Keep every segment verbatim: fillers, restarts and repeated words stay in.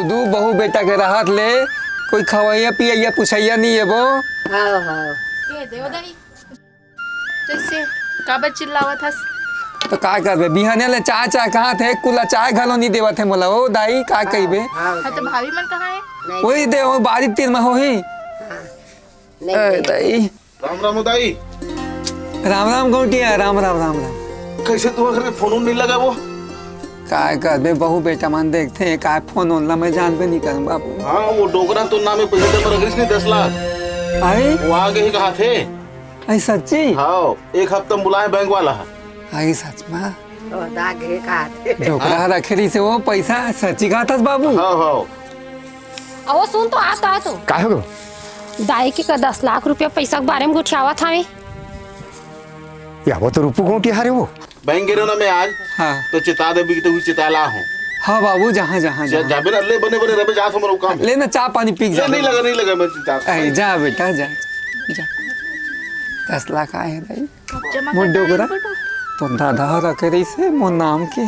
दू बहू बेटा के रहत ले कोई खवइया पियइया पुछइया नहीं हे वो। हाँ, हाँ। ए, देवदाई, कइसे? काबर चिल्लावत हस? तो का करबे, बिहाने ले चाय चाय कहत हे, कुला चाय घलो नहीं देवत हे मोला। ओ दाई, का कहिबे? हाँ, हाँ, तो भाभी मन कहाँ हे? नहीं। वही दे, वो बारी तीर में होही। हाँ। नहीं, ए, नहीं। दाई। राम राम, दाई। राम राम, गौंटिया, राम राम, राम राम। कइसे तुम्हारे घर में फोन उन नहीं लगा वो? काय करबे, बहू बेटा मन देखथे, काय फोन उन ला मैं जानबे नहीं करंव बाबू। हाँ, वो डोकरा तो नाम में पैसा दे बर अगरिस नहीं दस लाख। अरे? वो आ गे हे कहाथे। अरे सच्ची? हाँ, एक हफ्ता में बुलाए बैंक वाला हे। अरे सच में? ओ, दा गे कहाथे। डोकरा रखे रहिसे वो पैसा, सच्ची कहत हस बाबू? हाँ, हाँ। अहो, सुन तो, आ तो, आ तो। का हो गो? दाई के का दस लाख रुपया पैसा के बारे में गोठियावत हवे। या वो तो रूपू गौंटिया हरे वो। बैंक गे रहेंव ना मैं आज, हाँ। तो चिता देबे कि तो चिता ला हूँ। हाँ बाबू, जहाँ, जहाँ, जा-, जहाँ। जाबे ना, ले बने, बने रबे, जात हमारा काम। ले ना, चाय पानी पी के ले, जा। नहीं लगा, नहीं लगा, मैं जात हूँ। अरे, जा बेटा, जा, जा। दस लाख आए हैं दाई। जमा मोर कर डोकरा, बेटा। तो दादा रखे रहिसे मोर नाम के।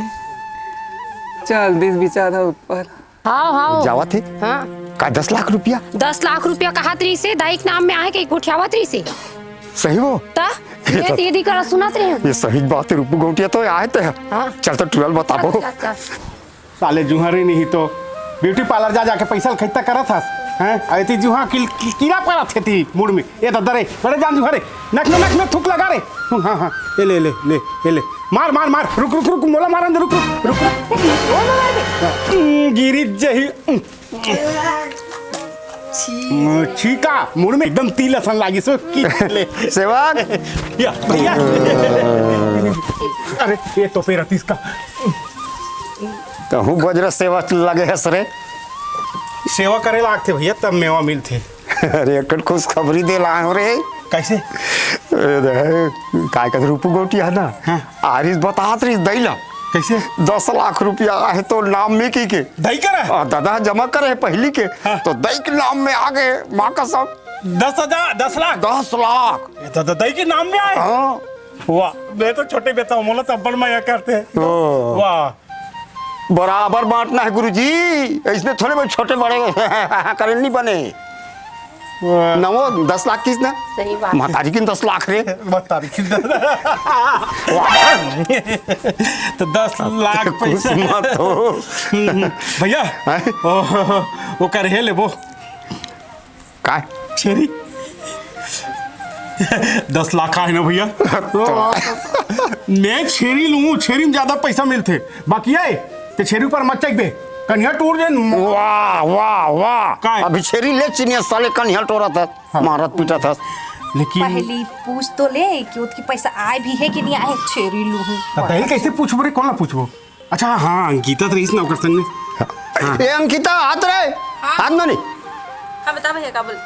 चल दिस बेचारा ऊपर। हाँ, हाँ। जावत हे? हाँ। का दस लाख रुपया? दस लाख रुपया कहत रहिसे, दाई के नाम में आहे के गोठियावत रहिसे। सही वो? त? ये ये तो तेरी करा सुनत रहे हैं। ये सही बात हे, रूपू गौंटिया तो आए ते। हाँ। चल तो टुरा ल बताबो। चल, चल, चल। साले जुहरी नहीं तो ब्यूटी पार्लर जा जाके पैसा ल खैता करत हस, हैं? अरे ती जुहा किल-, किल-, कीड़ा पड़ा थे ती मुड़ में। ए दादा रे, बड़े जान जुहरे, नक में, नक में थूक लगा रे। हाँ, हाँ, ए ले, ले, ले, ए ले। मार, मार, मार, रुक, रुक, रुक, मोला मारन दे, रुक, रुक, रुक, रुक। हम्म, गिरी जही। छी। हम्म, छी का? मुड़ में एकदम तिल असन लागिस हो, की ले। सेवक। या, भैया। अरे, ये तो फिर अतीस का। तहूँ बजरा सेवा लगे हस रे। सेवा करे लागथे भैया, तब मेवा मिलथे। अरे, एक ठन खुशखबरी दे लाए हो रे। कैसे? अरे, काय कहत रूपू गौंटिया हे ना? हाँ। आरिस बतात रहिस दई ला। कैसे? दस लाख रुपया आहे तोर नाम में कहिके। दई करा? आ, दादा जमा करे हे पहिली के। हाँ। तो दई के नाम में आ गे, माँ कसम। दस हजार, दस लाख? दस लाख। ये तो दई के नाम में आए? हाँ। वाह, मैं तो छोटे बेटा हूँ, मोला तो अब्बड़ मया करथे। ओ। वाह। बराबर बांटना हे गुरुजी, अइसने थोड़े बहुत छोटे बड़े करे नहीं बने। वाह। नवो दस लाख किस ना? सही बात। महतारी किन दस लाख रे। महतारी किन दस। तो दस लाख पैसा। मत हो। भैया, हैं? ओ, वो कर हे लेबो। काय? छेरी। दस लाख आहे ना भैया? तो मैं छेरी लूँ, छेरी में ज्यादा पैसा मिलथे। बाकी ये, ते छेरी ऊपर मत चढ़बे। कनिहा टूर जेन। वाह, वाह, वाह। काय? अभी छेरी ले चिनिया साले कनिहा टोरत हस, हाँ। मारत पीटत हस। लेकिन पहली पूछ तो ले कि ओतकी पैसा आए भी हे कि नहीं आए, छेरी लूँ। तो तही कैसे पूछबो रे, कोन ला पूछबो? अच्छा, हाँ, अंकिता तो रहिस ना ओकर संग में। हाँ। ए, अंकिता, हाथ रे। हाँ। हाथ में नहीं। हाँ, बता भैया, का बोलते?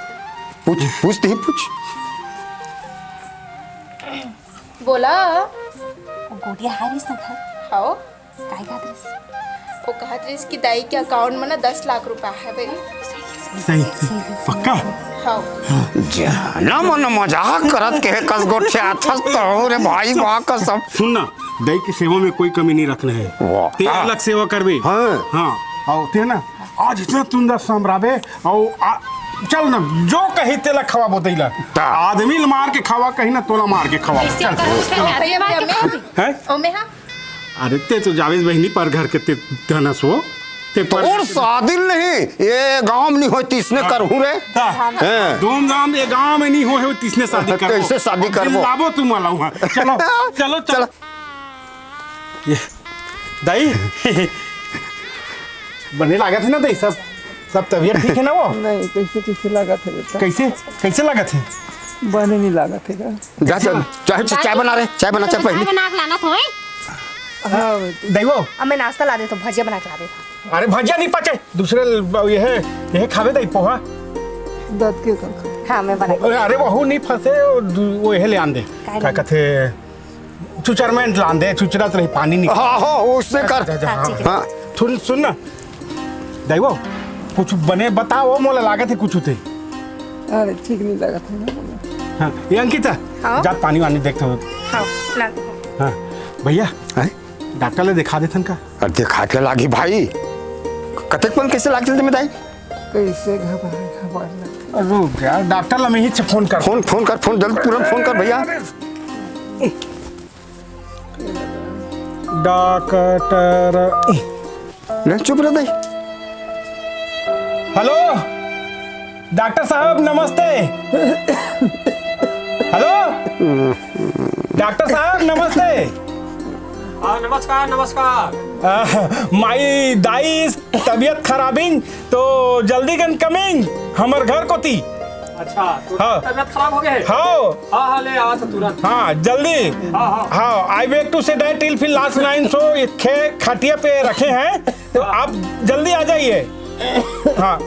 पूछ, पूछ, तही पूछ। बोला। वो गोटिया हारिस ना घर। हाँ। काय कहत रहिस? वो कहत रहिस कि दाई के अकाउंट में ना दस लाख रुपया हे बे। सही, पक्का? हाँ। जाना मन मजाक करत के कस गोठियाथस तो रे भाई, वाह कसम। सुन ना, दाई के सेवा में कोई कमी नहीं रखना है। वाह। ते अलग सेवा करबे। हाँ। हाँ। अउ ते ना, आज इतना तुंदा समराबे, अउ आ, चल ना, जो कही तेला खवाबो दई ला। ता। आदमी ल मार के खवा, कहीं ना तोला मार के खवा। चल। अरे, मार के खवा। हैं? ओ, मैं हाँ। अरे, ते तो जावेद बहिनी पर घर के ते धनस हो। ते पर तोर शादी नहीं, ये गांव में नहीं होय, तिसने हाँ। करहूँ रे। हाँ। हैं। धूमधाम ये गांव में नहीं होय, तिसने शादी करबो। कैसे शादी करबो? लाबो तुम वाला वहाँ। चलो, चलो, चलो। चलो। ये, दाई, बने लागत हे ना दाई, सब, सब तबीयत ठीक हे ना वो? नहीं, कैसे, कैसे लागत हे बेटा? कैसे, कैसे लागत हे? बने नहीं लागत हे का? जा, जा, चाय, चाय बना रे, चाय बना, चाय पहले। बना के लाना तो है। हाँ, बेटा। दाई वो। अब मैं नाश्ता ला देता हूँ, भजिया बना के ला देता हूँ। अरे, भजिया नहीं पचे, दूसरे ल-, ये है, ये खावे दाई पोहा। दर्द के का खा? हाँ, मैं बना के अरे, अरे, वहू नहीं फंसे, वो दू-, वो ये ले आन दे। काय का ले? कथे, चुचरमेंट लान दे, चुचरत रही, पानी निकल। हाँ, हाँ, उससे कर। जा, जा, हाँ, हाँ। ठीक है। हाँ। सुन, सुन ना। दाई वो, कुछ बने बताओ, मोला लागत हे कुछ होते। अरे, ठीक नहीं लागत हे ना मोला। हाँ, ये अंकिता, हाँ? जा पानी वानी देखते हो। हाँ, ला। हाँ, भैया, हैं? डॉक्टर ले दिखा देथन का? अरे, दिखा के लागी भाई। कतेक पल कैसे लाग चलते में दाई? कैसे घबरा घबरा लगथे। रुक यार, डॉक्टर ला मैं ही फोन कर। फोन, फोन कर, फोन जल्द, तुरंत फोन कर भैया। डॉक्टर। ले, चुप रह दाई। हेलो, डॉक्टर साहब, नमस्ते। हेलो, डॉक्टर साहब, नमस्ते। हाँ, नमस्कार, नमस्कार। आ, my दाई तबीयत खराबिंग, तो जल्दी कन कमिंग हमर घर कोती। अच्छा, तो हाँ। तबीयत खराब हो गए है? हाँ। हाँ, हाँ, ले आवा था तुरंत। हाँ, जल्दी। हाँ, हाँ। हाँ, I beg to say that till फिर लास्ट नाइन सौ एक खटिया पे रखे हैं, तो आप जल्दी आ जाइए। हाँ।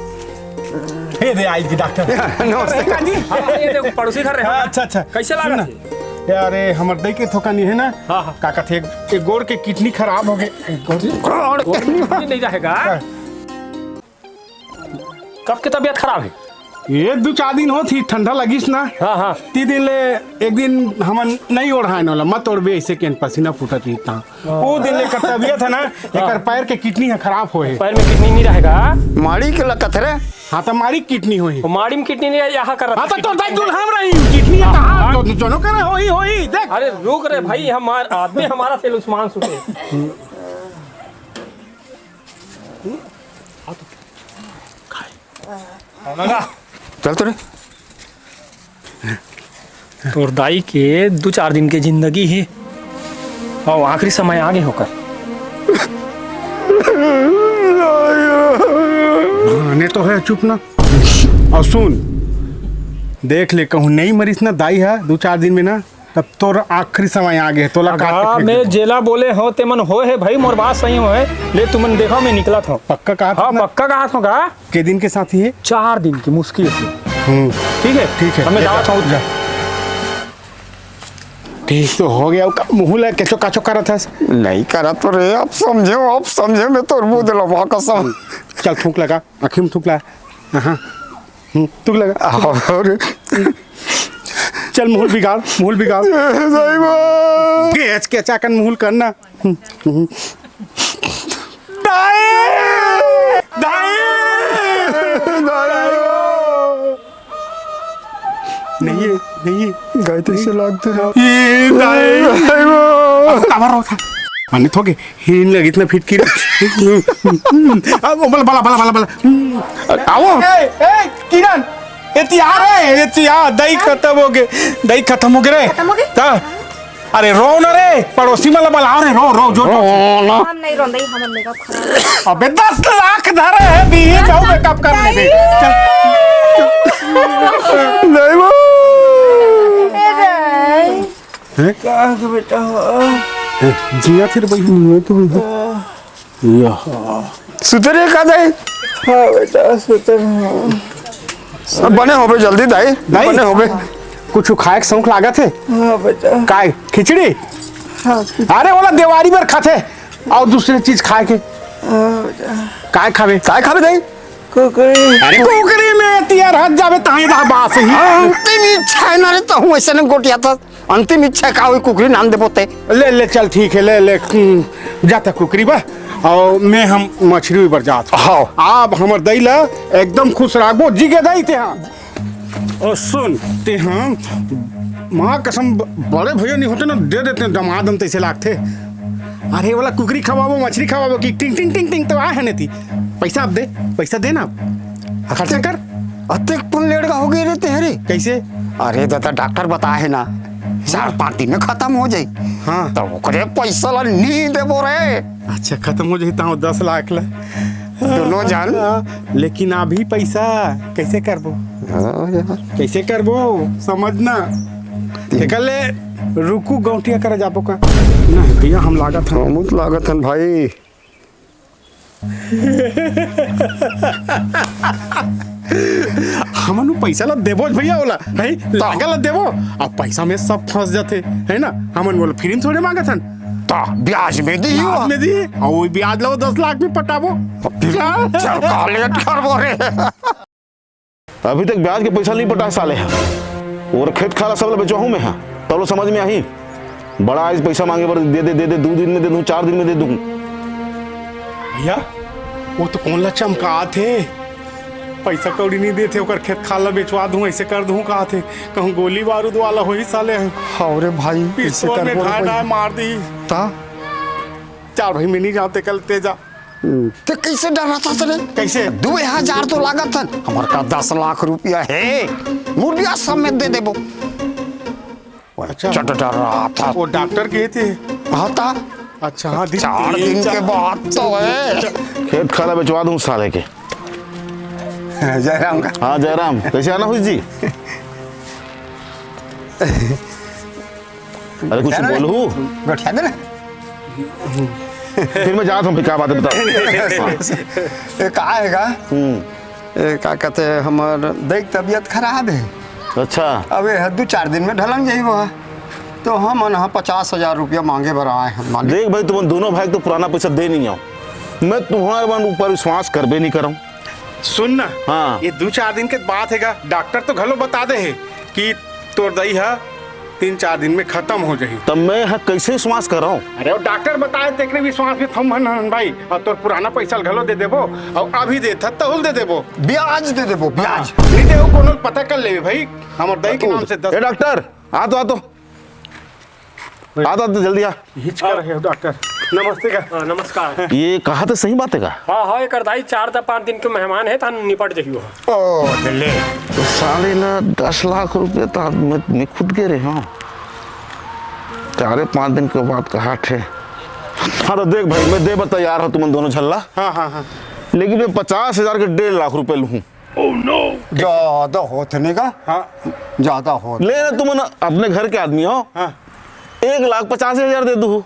ये दे आई थी डॉक्टर। नमस्ते। काका जी। हाँ, ये देखो, पड़ोसी घर रहे हैं। हाँ, अच्छा, अच्छा। कैसे लागा सुन ना। थे? यार, ये हमर दई के थोका नहीं है ना? हाँ, हाँ। काका थे, एक गोड़ के किडनी खराब हो गए। एक गोड़ के गोड़ किडनी किडनी नहीं रहेगा। हाँ। कब के तबीयत खराब है? ये दू चार दिन होत ही, ठंडा लगिस ना। हाँ, हाँ। ती दिन ले, एक दिन हमन नहीं ओढ़ाए नोला, मत ओढ़बे ऐसे केन पसीना फूटत रही ता। हाँ। वो दिन ले कर तबीयत है ना, एकर पैर के किडनी है खराब होए। पैर में किडनी नहीं रहेगा। माड़ी के लकत रे। हाँ, तो माड़ी किडनी होए। वो माड़ी में किडनी नहीं है, यहाँ कर हाँ, तो तोर दाई दुल्हन रही, किडनी है हाँ, कहाँ? हाँ। तो दोनों करे होई, होई, देख। अरे रुक रे भाई, हमार आदमी हमारा से लुस्मान सुटे। चल तो रे। तोर दाई के दू चार दिन के जिंदगी हे, अउ आखिरी समय आगे होकर। हाँ, ने तो है, चुप ना। अउ सुन, देख ले, कहूँ नहीं मरिस ना दाई हा दू चार दिन में ना, तब तोर आखिरी समय आ गे, तोला का अगा, तकलीफ मैं हे? जेला बोले हो, ते मन होए हे भाई, मोर बात सही होए। ले, तुमन देखो, मैं निकलत हो। पक्का कहा हाँ, ना? पक्का कहा हो का? के दिन के साथी हे? चार दिन की मुश्किल से। हम्म। ठीक है? ठीक है, हमें ले दावत जा, हो। जा। ठीक तो हो गया, का मुँह ला केचो काचो करत हस? नहीं करत तो रे, अब समझे, अब समझे, मैं तोर मुँह दिला, माँ कसम। चल, थूक लगा, आँखी में थूक ला। हाँ। हम्म, तू लगा। और चल, मुहुल बिगाड़, मुहुल बिगाड़। दाई बा। केच के चाकन मुहुल करना। हम्म, हम्म। दाई! दाई! दाई! नहीं है, नहीं है। गाय तो इसे लागते रहो। ये दाई! दाई बा। अब काबर रो था? माने थोके। हीन लगित ना फिटकिरी। अब बोला, बोला, बोला, बोला, बोला। आओ। ए, ए, किरण, एती आ रे, एती आ, दही खत्म हो गए, दही खत्म हो गए रे। खत्म हो गए? ता, अरे रो ना रे, पड़ोसी मन ला बलाओ रे, रो, रो, जो, जो। रो ना। हम नहीं रोंदई, हमर मेकअप खराब है। अबे दस लाख धरे है, बीही जाऊ मेकअप करने दे। चल। नहीं वो। ए रे। हैं? कहाँ के बेटा हो? हैं? जिया थे रे भाई। मैं तो या। सुते रहे का दाई? हाँ बेटा, सुते रहे। अब बने होबे जल्दी दाई, दाई? बने होबे। कुछ खाए के शौक लागत हे? हाँ बेटा। काय? खिचड़ी? हाँ, खिचड़ी। अरे, ओला देवारी बर खाथे, अउ दूसरे चीज खाए के। हाँ बेटा। काय खाबे? काय खाबे दाई? कुकरी। अरे कुकरी में तियार हाथ जाबे ताही दा बास ही। अंतिम इच्छा है ना रे, तो हूँ ऐसे ने गोटिया था। अंतिम इच्छा का होई, कुकरी नान देबो ते। ले, ले, चल ठीक है, ले, ले। हम्म, जाता कुकरी बा। अउ मैं हम मछरी बर जात हूँ। हाँ। अब हमर दई ला एकदम खुश राखबो, जी के दई ते हाँ। अउ सुन, ते हाँ, माँ कसम, ब-, बड़े भैया नहीं होते ना, दे देते हैं, दमादम तैसे लागते। अरे वाला कुकरी खवाबो, मछरी खवाबो कि टिंग, टिंग, टिंग, टिंग तो आए है नहीं थी। पैसा अब दे, पैसा दे ना। खर्चा कर। अतेक पन लेड़गा हो गए रहते हैं रे। कैसे? अरे दादा, डॉक्टर बताए है ना, चार पाँच दिन में खत्म हो जाए। हाँ। तो ओकरे पैसा ला नहीं देबो रे। अच्छा, खत्म हो जाए तो दस लाख ला। दोनों जान। हाँ, लेकिन अभी पैसा कैसे करबो? हाँ यार। कैसे करबो? समझना। तेकर ले रुकू गौटिया करा जाबो का? नहीं भैया, हम लागत हन। हम तो लागत हन भाई। हमन उ पैसा ला देबो भैया, ओला, हैं? लागल ला देबो, अब पैसा में सब फंस जाथे, है ना? हमन बोले फ्री में थोड़े मांगत हन। ता ब्याज में दी ब्याज हुआ। में दी, और वो ब्याज ला वो दस लाख में पटाबो। अब फिर चल, का लेट करबो रे। अभी तक ब्याज के पैसा नहीं पटा साले हा। और खेत खार सब ल बेचवाहूं मैं हा, तब लो समझ में आही। बड़ा आइस पैसा मांगे बर, दे दे, दे दे, दू दिन में दे दूं, चार दिन में दे दूं। भैया, वो तो कोन ला चमकात हे? पइसा कौड़ी नइ देथे, ओकर खेत खार ला बेचवा दूं, अइसे कर दूं काहथे। कहूं गोली बारूद वाला होही साले ह। हव रे भाई, कइसे पिस्तौल में करबो रे ढाय भाई? ढाय मार दिही। त? चार भाई, मैं नइ जांव, ते कल ते जा। हम्म, ते कइसे डराथस रे? कइसे? दुए हजार तो लागत हन, हमर करा दस लाख रुपया हे। मुर्गिया समेत दे देबो। अच्छा। चट डराथस। वो डॉक्टर कहे थे। हाँ, त? अच्छा, हाँ, दिन चार दिन के बात तो हे। खेत खार ला बेचवा दूं साले के। जयराम का। हाँ, जयराम, कइसे आना हुई जी? अरे, कुछ बोलहू। गोठिया दे ना। फिर मैं जात हूँ, फिर का बात है, बताओ। ए, का हे का? हम्म। ए, का कहते, हमर दाई के तबीयत खराब हे। अच्छा। अब ये दू चार दिन में ढलक जाही वो। तो हमन ह पचास हजार रुपया मांगे बर आए हन मालिक। देख भाई, तुमन दूनों भाई के तो पुराना पइसा दे नइ हंव। मैं तुम्हर मन ऊपर विश्वास करबे नइ करंव। सुन ना, हाँ। ये दू चार दिन के बात हे गा, डॉक्टर तो घलो बता दे हे कि तोर दाई ह तीन चार दिन में खतम हो जाही। त मैं ह कइसे विश्वास करंव? अरे, वो डॉक्टर बताए, तेकरे विश्वास में थम हन, हन भाई, अउ तोर पुराना पइसा ल घलो दे देबो, अउ अभी देथस तहू ल दे देबो। ब्याज दे देबो, ब्याज। हाँ, नइ ते वो कोनो ल पता कर लेबे भाई, हमर दाई के नाम से दस ए डॉक्टर, आ तो, आ तो। आ तो, आ तो, जल्दी आ। हिचका रहे हो डॉक्टर। नमस्ते का। हाँ, नमस्कार। ये कहा तो सही बात हे का? हाँ, हाँ, एकर दाई चार त पाँच दिन के मेहमान हे, त निपट जही वो। ओ, दिल्ली। तो साले ला दस लाख रुपया त मैं, मैं खुद के रहे हंव। चारे पाँच दिन के बात कहाथे। हाँ, तो देख भाई, मैं दे बर तैयार हंव तुमन दूनों झन ला। हाँ, हाँ, हाँ। लेकिन मैं पचास हजार के डेढ़ लाख रुपया लूहूं। ज्यादा होत हे नहीं का? हाँ। ज्यादा होत। ले ना, तुमन अपने घर के आदमी हो। हाँ। एक लाख पचास हजार दे दूहूं।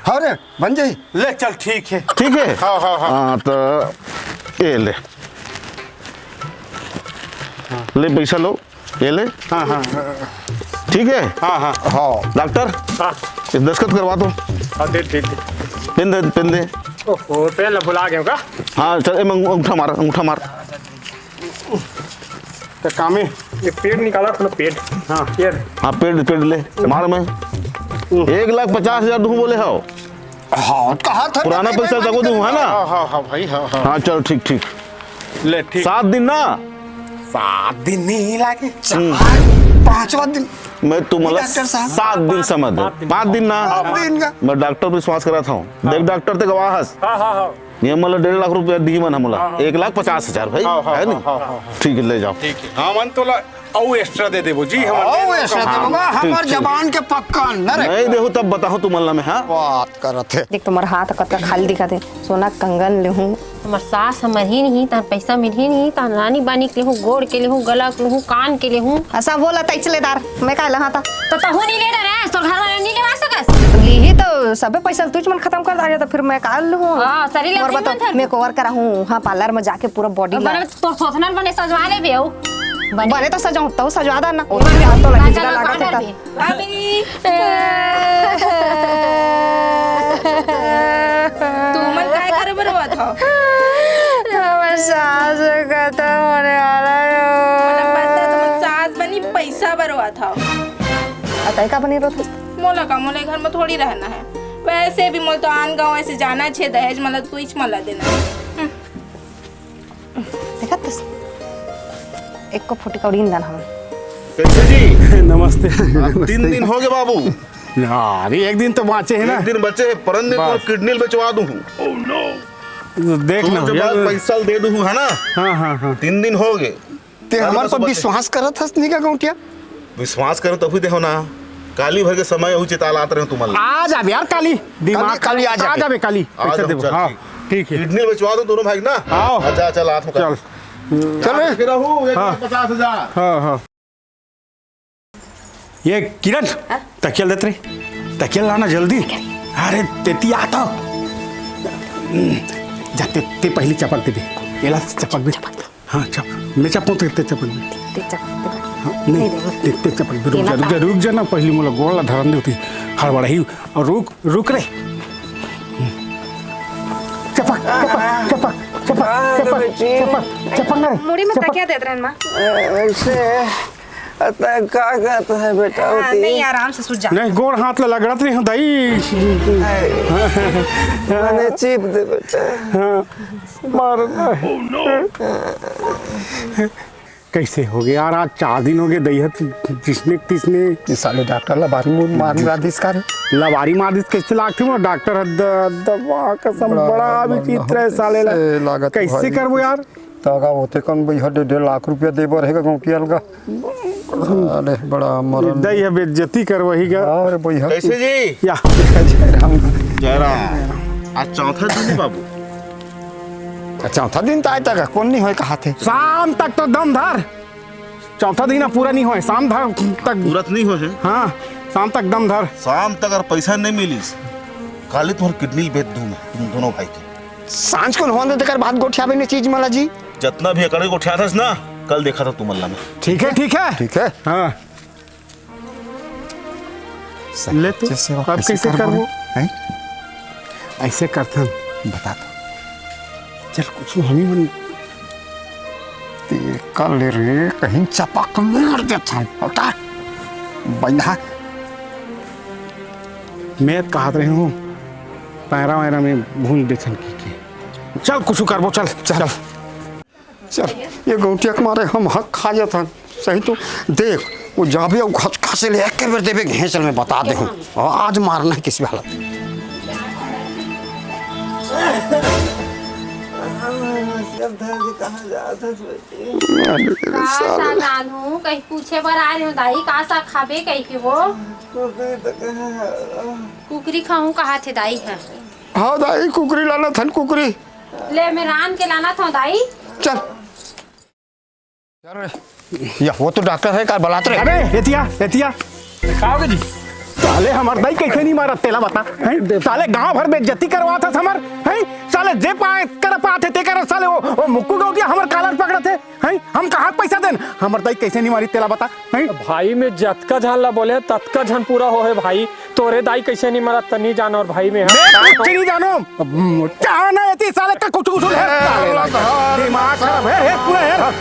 अरे, बन जाही। ले चल, ठीक हे। ठीक हे? हाँ, हाँ, हाँ। हाँ, त ये ले। ले पइसा लो, ये ले। हाँ, हाँ, हाँ। ठीक हे? हाँ, हाँ। हाँ। डॉक्टर, हाँ। ये दस्तखत करवा दो। हाँ, दे, दे, दे। पेन दे, पेन दे। ओहो, पेन ला भुला गेंव का? हाँ, चल, ए, अंगू-, अंगूठा मार, अंगूठा मार। त कामे? ये पेड निकाला था ना, पेड। हाँ, ये। हाँ, पेड, पेड ले, मार में। एक लाख पचास हजार दूहूं बोले हव। हाँ, कहा था पुराना पइसा तको दूहूं, है ना? हाँ, हाँ, हाँ भाई, हाँ, हाँ। हाँ, चल, ठीक, ठीक। ले, ठीक। सात दिन ना? सात दिन नइ लागे, चार, पांचवा दिन। मैं तुमला डॉक्टर साहब। सात दिन समझ, पांच दिन ना। सात दिन का। मैं डॉक्टर पर विश्वास करत हंव। देख, डॉक्टर ते गवाह हस। हाँ, हाँ, हाँ। ये मतलब डेढ़ लाख रुपया दिही मन हमला। हाँ, हाँ। एक लाख पचास हजार भाई, हाँ, हाँ, है नी? हाँ, हाँ, हाँ। ठीक हे, ले जाव। ठीक हे। हाँ, मन तोला अउ extra दे देबो जी, हमन अउ extra देबो का? ठीक, हमर ठीक। जबान के पक्का अंडर हे। नइ देहू तब बताहूं तुमन ला मैं, हाँ? बात करत हे। देख, तुम्हर हाथ कतका खाली दिखत हे। सोना कंगन लेहूं। हमर सास हमर ही नहीं, तहन पैसा मिलही नहीं, तहन रानी बानी के लेहूं, गोड़ के लेहूं, गला के लेहूं, कान के लेहूं। असा बोला तैचलेदार, मैं का लहा था? त तहूं नइ ले रहे, तोर घर वाला नइ लेवा सकस। लिही त सबे पैसा तुझ मन खतम कर डारे, त फिर मैं का लूं? हाँ, सरी ले मोर तीन बता, मन धर। मैं cover कराहूं, हाँ, parlour में जाके पूरा body ला। बने तो सोचनल बने सजवा लेबे अउ। बने। बने तो सजाऊं, तउ सजवा दा ना। ओ, बने। तो लगी काजल जगह लागत है पाउडर तब। भी। भाभी। तुमन काय करे बर रोवत हव? हमर सास खतम होने वाला हे। मोला पता हे, तुमन सास बनी पैसा बर रोवत हव। अतई का बनी रोत हस? मोला का, मोला घर में थोड़ी रहना है। वैसे भी मोला तो आन गाँव ऐसे जाना छे, दहेज मला तो इच मला देना है। हम्म। देखत हस? एको फुटी कौड़ी नइ दन हमन। कैसे जी? नमस्ते। तीन दिन हो गए बाबू। अरे, एक दिन तो बाँचे हे ना। एक दिन बचे हे, परन दिन बस। तो किडनी बेचवा दूँ। देख ना तू जब भैया। पैसा दे दूँ, है ना? हाँ, हाँ, हाँ। तीन दिन हो गए। ते हमर पर विश्वास करत हस नहीं का, गौंटिया? विश्वास करो तभी देहो ना। काली भर के समय अहू चिताल आत रहे तुम्हारे। आ जाबे यार काली। दिमाग काली, काली आ आ जाबे। जाबे काली। आ पैसा जाओ, देबो। चल, हाँ, ठीक। ठीक है। किडनी बेचवा दो दोनों भाई ना। आओ। अच्छा, चल, हाथ में चल। चल रे। फिर रहू, एक लाख पचास हजार। हाँ, हाँ। ये किरण, हाँ? तकिया लेत रे। तकिया लाना जल्दी। अरे, तेती आता। जा, ते, ते पहली चपक दे दे। ये ला चपक दे। हाँ, चप-, मैं चपकूँ, ते, ते चपक दे। ते चपक दे। हाँ, नहीं, नहीं, नहीं। ते, ते चपक दे, रुक जा, रुक जा, रुक जा ना, पहली मोला गोड़ ला धरन दे होती, हड़बड़ाही, और रुक, रुक रे। चपक, चपक, चपक, चपक, चपक, चपक, चपक ना रे, मुड़ी में चपक। तकिया देत रहन, माँ। ऐसे। अतः का कहत हे बेटा? हाँ, होती नहीं, आराम से सुत जा। नहीं, गोड़ हाथ ला लगड़त नहीं हो दाई। माने चीप दे बेटा। हाँ, मार। कैसे हो गया यार? आज चार दिन हो गए, दई ह तिसने तिसने। ये साले डॉक्टर लबारी मुर-, मार मुरा दिस का रे? लबारी मार दिस कैसे लागथे वो डॉक्टर ह? द-, दवा कसम बड़ा बड़ा विचित्र है साले ला। से लागत कैसे भाई। करबो यार? तगा होते कौन भैया, डेढ़, डेढ़ लाख रुपया दे बर रहेगा गौंटिया लगा। अरे बड़ा मरन। दई ह बेइज्जती करवाही गा। अरे भैया। कैसे जी? या। जयराम। आज चौथा दिन है बाबू। अच्छा, चौथा दिन तो आज तक कौन नहीं होए कहा थे? शाम तक तो दम धर। चौथा दिन पूरा नहीं होए, शाम धर तक। पूरा तो नहीं होए है? हाँ, शाम तक दम धर। शाम तक अगर पैसा नहीं मिलिस, काली तुम्हार किडनी बेच दूं मैं, तुम दोनों भाई के। सांझ को होने देकर बात गोठियाबे ने चीज मला जी। जितना भी अकड़े गोठिया था ना, कल देखा था तुम अल्लाह में। ठीक है, ठीक है। ठीक है। हाँ। सही ले तू, अच्छे से अब कैसे कैसे करबो? करबो? हैं? ऐसे करथन। बता तो। चल, कुछ हम ही मन ते कर ले रे, कहीं चपक मार देथन, बता। बंधा। मैं कहत रहे हूँ, पैरा वैरा में भूंज देथन की के। चल, कुछ करबो, चल, चल। चल। चल, ये गौंटिया के मारे हम हक खा जात हन। सही तो देख, वो जाबे अउ खस-, खसे ले एक बेर देबे घेंचल में बता दे हूँ। और आज मारना है किसी भी हालत। अरे का साग आनहूँ, कहीं पूछे बर आए रहे हो दाई, का साग खाबे कहीं के वो? कुकरी खाहूँ कहा थे दाई है। हाँ दाई, कुकरी लाना थन, कुकरी। ले, मैं रांध के लाना था दाई। चल। चल रे। या, वो तो डॉक्टर है, काल बलात रे। अबे, एतिया, एतिया। का हो गया जी? साले हमर दाई कैसे नहीं मारत, तेला बता, हैं? साले गांव भर में बेइज्जती करवात हस हमर, हैं? साले जे पाए, कर पात हे, ते कर, साले वो, वो मुक्कू गौंटिया हमर कालर पकड़त हे, हैं? हम कहाँ पैसा देन? हमर दाई कैसे नहीं मारी, तेला बता, हैं? भाई, मैं जतका झन ला बोले, ततका झन पूरा हो हे भाई। तोरे दाई कैसे नहीं मरत, त नहीं जानो और भाई मैं, हाँ? मैं कुछ नहीं जानो। हम्म, जाना एती साले का कुछ कुछ है, साले ला। दिमाग खराब है, है पूरा है। हाँ,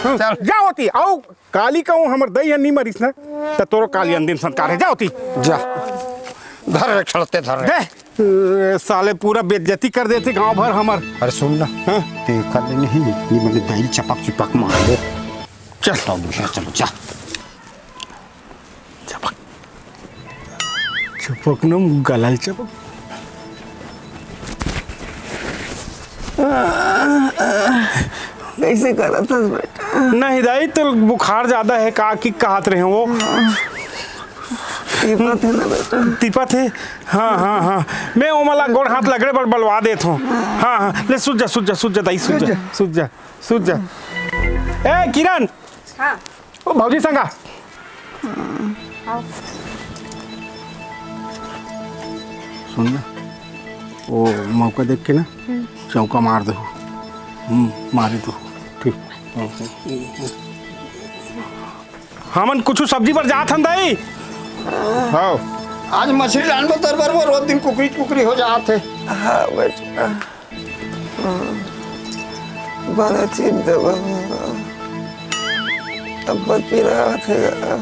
हाँ। चल। जा ओती, अउ काली कहूँ हमर दाई ह नहीं मरिस ना, त तोरो काली अंतिम संस्कार है, जा ओती। जा। धर रे, छड़ते धर रे। दे। ए, साले पूरा बेइज्जती कर देथे गांव भर हमर। अरे सुन ना। हाँ? ते कर ले नहीं, ये मैंने दाई चपक चुपक मार दे। चल। तो दूसरा चलो, जा। चपक। चपक न गलल चपक। कैसे करत हस बेटा? नहीं दाई, तो बुखार ज्यादा है का कि कहत रहे वो। तिपत हे ना बेटा? तिपत हे। हाँ, हाँ, हाँ। मैं ओमन ला गोड़ हाथ लगड़े बर बलवा देत हूँ। हाँ, हाँ। ले सुत जा, सुत जा, सुत जा दाई, सुत जा, सुत जा, सुत जा। ए किरण। हाँ। ओ भौजी संगा। हाँ, आओ। सुन ना, वो मौका देख के ना, हम्म। चौका मार दो। हम्म, मारे दो। ठीक। हमन कुछ सब्जी बर जात हन दाई। हाँ। आज मछली लान बर तर बर वो रोज दिन कुकरी कुकरी हो जात हे। हाँ बेटा। बड़ा चिप दे बाबा। अब्बड़ पीरा होथे गा।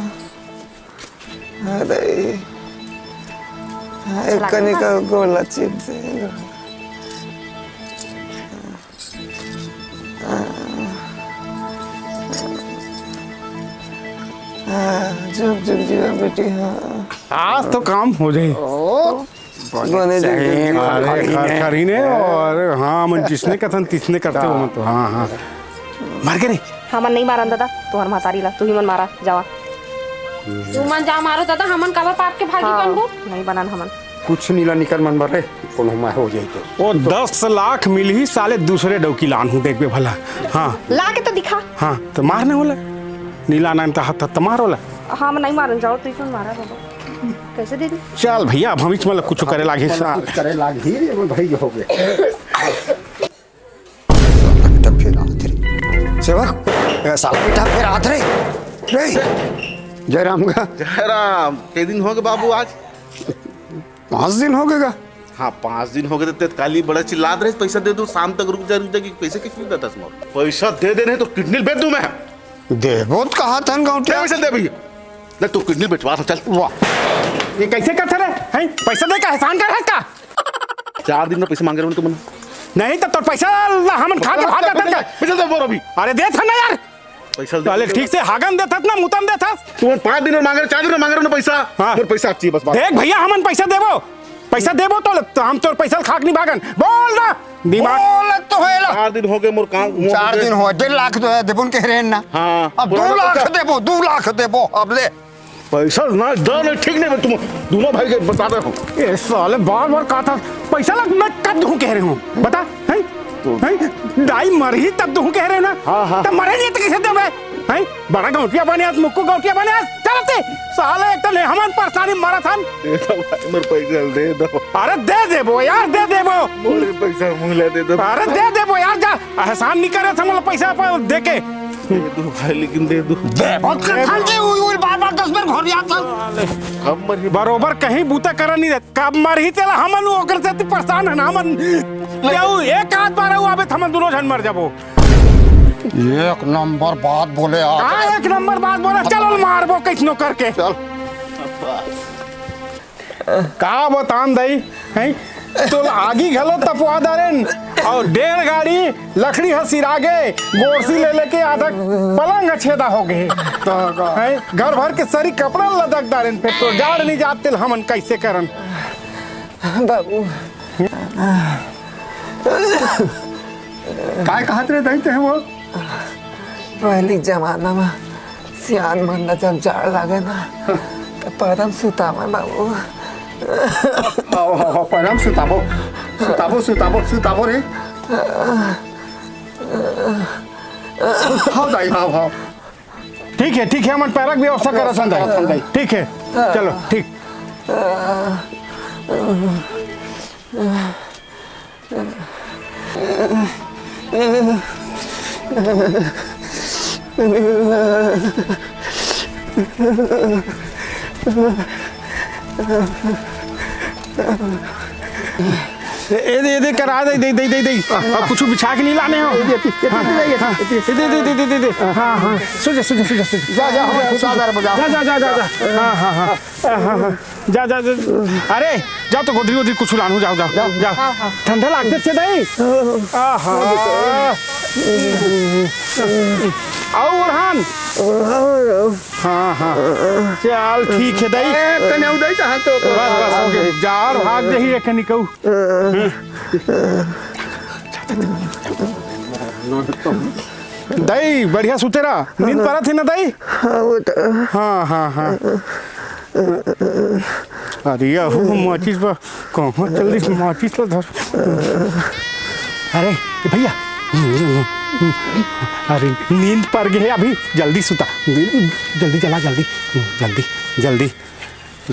अरे। हाँ, एक कनिका गोड़ ला चिप दे। हाँ, झुक, झुक जीवा बेटी, हाँ। आज तो काम हो जाए। बने सही, झुक, झुक। अरे, खर-, खरीने और हाँ, मन जिसने कथन तिसने करते हो मन तो, हाँ, हाँ। मर गे रे। हमन नहीं मारन दादा, तुहर महतारी ला, तू ही मन मारा, जावा। तू मन जा मारो दादा, हमन काबर पाप के भागी हाँ, बनबो? नहीं बनन हमन। कुछ नीला निकर मन बर रे, कोनो मैं हो जाई तो। ओ दस लाख मिलही साले, दूसरे डौकी लान हूँ, देखबे भला। हाँ। ला के तो दिखा। हाँ, तो मार ने होला। नीला नान तो हाथ तो मार होला। हाँ, मैं नहीं मारन जाओ, तू ही मन मारा बाबा। कैसे दे दी? चल भैया, अब हम इस मतलब कुछ करे लागे कुछ करे लागे, ये भाई हो गए। साला बेटा फेर आत रे। सेवक, ए, साला बेटा फेर आत रे। रे, जयराम का। जयराम, के दिन हो गए बाबू आज? पाँच दिन हो गए का? हाँ, पाँच दिन हो गए, तो काली बड़ा चिल्लात रहे, पैसा दे दो, शाम तक रुक जा, रुक जा, कि पैसे किस लिए देता तुम्हारा? पैसा दे दे नहीं तो किडनी बेच दूं मैं। देबो त कहा थन दे गौटिया। पैसा दे भैया। ले, तू किडनी बेचवा था, चल। वाह, ये कैसे करथे रे? हैं? पैसा दे का एहसान कर है का? चार दिन में पैसा मांगे रहे तुमन। नहीं तो तोर पैसा ला हमन खा के भाग जाते हैं। पैसा दे बोल अभी। अरे दे था ना यार। पैसा दे। साले ठीक से हागन देथस ना मुतन देथस। तुमन पाँच दिन में मांगे रहे, चार दिन में मांगे रहे ना पैसा। हाँ। मोर पैसा चाहिए बस, बस। देख भैया, हमन पैसा देबो, पैसा देबो तो, तो हम तोर पैसा ल खा के नहीं भागन। बोल ना, दिमाग। बोलत तो होएला। चार दिन हो गए मोर काम, चार दिन हो, डेढ़ लाख तो है, देबो न कह रहे हैं ना। हाँ। अब दो लाख देबो, दो लाख देबो, अब ले। पैसा ना, दो नहीं, ठीक नहीं, मैं तुम दोनों भाई के बता रहे हो। ए साले, बार बार कहा था, पैसा लग, मैं कब दूं कह रहे हूँ, बता, हैं? तो हैं? दाई मरही तब दूं कह रहे हो ना? हाँ, हाँ। तब मरे नहीं तो किसे देबे? हैं? बड़ा गौटिया बने आज, मुक्कू गौटिया बने आज, चलते। साले, एक तो ले हमन परेशानी मरत हन। दे दो भाई, मोर पैसा दे दो। अरे दे देबो यार, दे देबो। मोरे पैसा मुला दे दो। अरे दे देबो यार, जा, एहसान नहीं करे था, मतलब पैसा पर दे के। दे दो भाई, लेकिन दे दो। दे, बहुत कर थाल के उई, उई, बार, बार दस बार घर याद था। हम मर ही बरोबर कहीं बूता करा नहीं रहता। कब मरही तेला हमन ओकर से परेशान हन, हमन केहू एक आध बार आबे त हमन दुनों झन मर जाबो। एक नंबर बात बोले आप। का एक नंबर बात बोले? चल, ओला मारबो कैसनो करके। चल। का बतान दई, हैं? तो आगी घलो तपवा डारेन अउ डेढ़ गाड़ी लकड़ी ह सिरागे, गोरसी ले लेके आधा पलंग ह छेदा हो गए। हैं? घर भर के सरी कपड़ा लदक डारेन, फेर तो जाड़ नहीं जात तेला हमन कैसे करन? बाबू। काय कहत रहे दई ते वो? पहिली जमाना म सियान मन ल जब जाड़ लागे ना, त परम सुतावे बाबू। हाव, हाव, हाव, परम सुताबो। सुताबो, सुताबो, सुताबो रे। हाव दाई, हाव, हाव। ठीक हे, ठीक हे, हमन पैरा के व्यवस्था करत हन दाई। ठीक हे, चलो, ठीक। ए, ए दे, ए दे, करा दे, दे, दे, दे, दे। अब कुछ बिछा के नहीं लाने हो। ए दे, ए दे, ए दे, ए दे, ए दे। हाँ, हाँ। सो जा, सो जा, सो जा, सो जा। जा, जा, हम जा, जा, जा, जा। हाँ, हाँ, हाँ। हाँ, हाँ, हाँ। जा, जा, जा। अरे, जाओ तो गोदरी, गोदरी कुछ लानू, जाओ, जाओ, जाओ। हाँ, हाँ। ठंडा लागते से नहीं। आहा। आओ ओढ़ान। हाँ, हाँ। चल, ठीक हे, दाई। ए, कन्या उदय कहाँ तो? बस, बस, हो गया। जाड़ भाग जाही, एक निकऊ। दाई, बढ़िया सुते रहा। नींद परत हे ना, दाई? हाँ, वो तो। हाँ, हाँ, हाँ। अरे, अहो, माचिस बा। कहाँ चल दिस माचिस ला धर? अरे, ए भैया। अरे, नींद पर गे हे अभी। जल्दी सुता। जल्दी जला, जल्दी। जल्दी, जल्दी।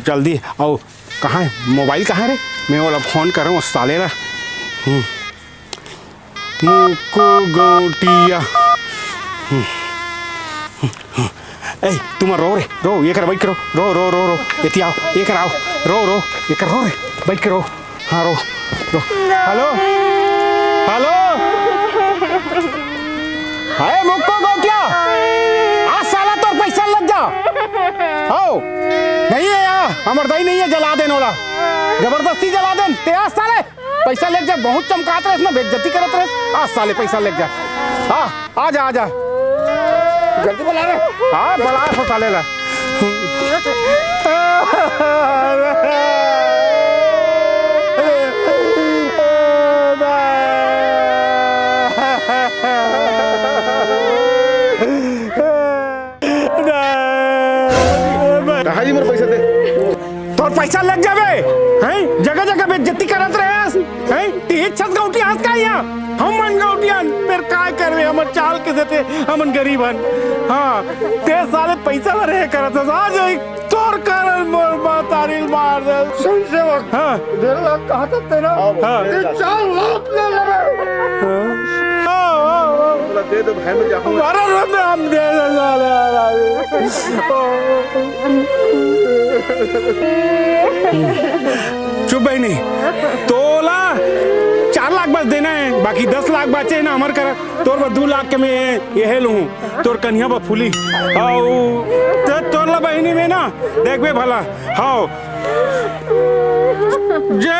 जल्दी। अउ, कहाँ हे? मोबाइल कहाँ हे रे? मैं ओला फोन करहूँ, साले ला। हम्म। मुक्कू गौटिया। हम्म। ए, तुम रो रे, रो, ये कर, बैठ के रो, रो, रो, रो, रो, एती आओ, ये कर आओ, रो, रो, ये कर रो रे, बैठ के रो, हाँ, रो, रो। हेलो, हेलो, हाय मुक्कू गौटिया, आज साला तोर पैसा लग जा। आओ, नहीं हे यहाँ, हमर दाई नहीं हे, जला देन ओला, जबरदस्ती जला देन, ते आज साले। पैसा लेके जा, बहुत चमकात रहे ना, बेइज्जती करत रहे। आ साले पैसा लेके जा। हाँ, आ जा, आ जा। जल्दी बुला रे। हाँ, बुला तो साले ला। कहाँ जी मोर पैसा दे? तोर पैसा लग जावे, हैं? जगह जगह बेइज्जती करत रहेस, हैं? ती छस गौटी हंस का यहाँ? हम मन गौटियन, फिर काय करवे? हमर चाल के देते, हमन गरीब हन। हाँ, ते साले पैसा भरे करत हस, आज एक तोर कारण मोर मातारी मार दे। सुन सेवक, हाँ। डेढ़ लाख कहा था तेरा? हाँ। ते चार लाख ले लेबे। हाँ। हाँ, हाँ, हाँ। दे दो भाई, मैं जाऊँ। अरे, अरे, हम दे दे, साले, यार, अभी। चुप बहिनी, तोला चार लाख बस देना हे, बाकी दस लाख बाचे ना हमर करा, तोर बर दू लाख के मैं एहे लूहूँ, तोर कनिहा बर फूली। अउ त-, तोर ला बहिनी में ना देखबे भला, हव, जे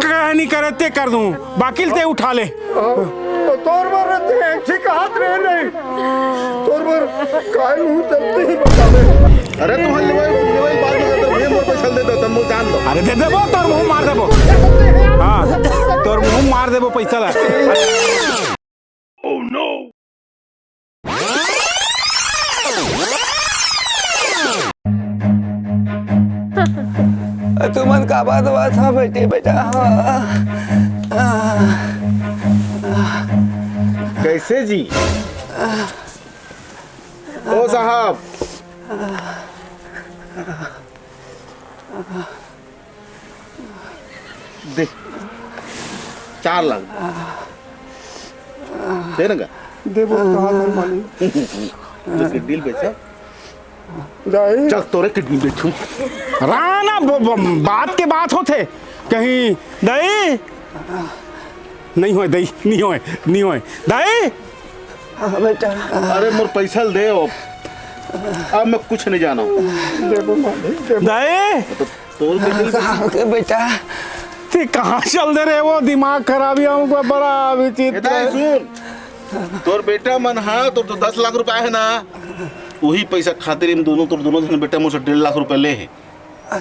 कहनी करे ते कर दूँ, बाकी ल ते उठा ले। तोर बर ते एक ठे कहत रहे नहीं, तोर बर काय मुँह तब ते ही बतावे। अरे तू हल लेवाई, लेवाई बाद में करता, मैं मोर पैसा दे दो, तब मोर जान दो। अरे दे देबो, तोर मुँह मार देबो। हाँ, तोर मुँह मार देबो पैसा ला। तुमन काबर दवा था बेटी बेटा? हाँ। कैसे जी? ओ साहब, दे, चार लाख। दे ना गा। देबो कहाँ से मालिक? तो किडनी बेचा। दाई। चल, तोरे किडनी बेचूं। राना ब-, ब-, बात के बात होथे। कहीं दाई, नहीं होय दाई, नहीं होय, नहीं होय। दाई। हाँ, बेटा। अरे, मोर पैसा ल दे, अब, अब मैं कुछ नहीं जाना हूँ। देबो मालिक, देबो। दाई। तो तोर बेटी। हाँ, के बेटा। ते कहाँ चल दे रहे वो, दिमाग खराब ही हमको बड़ा विचित्र। ए दाई, सुन, तोर बेटा मन हा, तोर तो दस लाख रुपया है ना, वही पैसा खातिर इन दोनों, तोर दोनों जन बेटा मोर से डेढ़ लाख रुपया ले हे।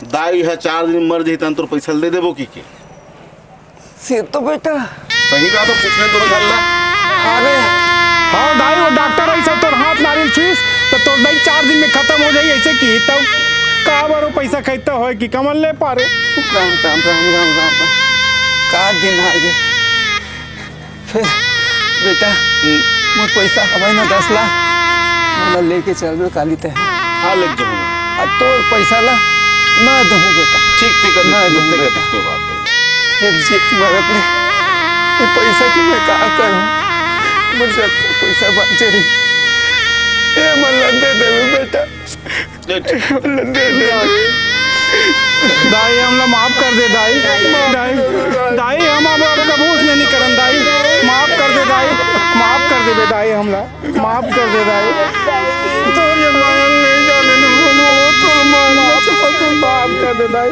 दाई हा चार दिन मर जही तन तोर पैसा ल दे देबो की के? से तो बेटा। सही कहा तो पूछने तो निकाल ला। अरे। हाँ दाई, वो डॉक्टर ऐसा तोर हाथ नारियल छुइस, तो तोर दाई चार दिन में खत्म हो जाई ऐसे की, तब का बार वो पैसा खैता होय कि कमल ले पारे। राम, राम, राम, राम, राम, राम। का दिन आ गए। फिर बेटा, हम्म। मोर पैसा हवय ना दस लाख, मोला लेके चलबे काली ते। हाँ, लेके जाऊँ। अब तोर पैसा ला मैं दूँ बेटा। ठीक, ठीक है, मैं दूँ बेटा। कोई बात नहीं। फिर जी मरत ले, ये पैसा के मैं का करूँ? मोर जब पैसा बाँचे रही, ये मन ला दे देबे बेटा। दे, ठीक। दाई, हमला माफ कर दे, दाई। दाई, दाई, हम अब, अब कभू उसने नहीं करन, दाई। माफ कर दे, दाई। माफ कर दे बे, दाई, हमला। माफ कर दे, दाई। तोर ये मांगल नहीं जाने ने बोलो, तोर मांगल माफ कर दे, दाई।